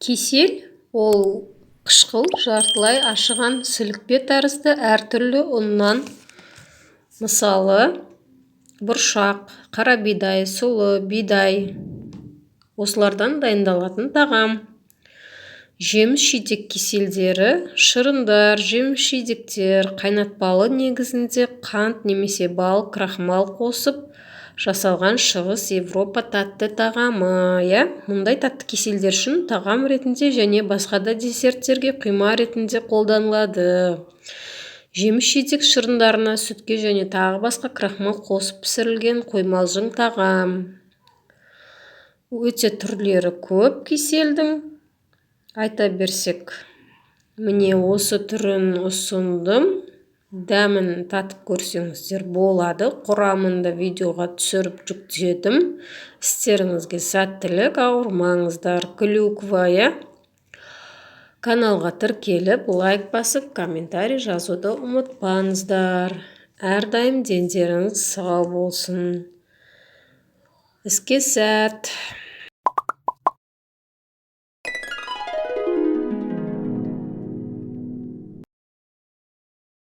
Кисель ол қышқыл, жартылай ашыған сілікпе тәрізді әртүрлі ұннан, мысалы, бұршақ, қара бидай, сұлы, бидай, осылардан дайындалатын тағам. Жеміс-жидек киселдері – шырындар, жеміс-жидектер қайнатпалы негізінде қант немесе бал, крахмал қосып жасалған Шығыс Еуропа тәтті тағамы, иә. Мұндай тәтті киселдер үшін тағам ретінде және басқа да десерттерге құйма ретінде қолданылады. Жеміс-жидек шырындарына сүтке және тағы басқа крахмал қосып пісірілген қоймалжың тағам. Өте түрлері көп киселдің, айта берсек. Міне, осы түрін ұсындым, дәмін татып көрсеңіздер болады. Құрамын да видеоға түсіріп жүктедім. Істеріңізге сәттілік, ауырмаңыздар. Клюква, иә. Каналға тіркеліп, лайк басып, комментарий жазуды ұмытпаңыздар. Әрдайым дендеріңіз сау болсын, іске сәт!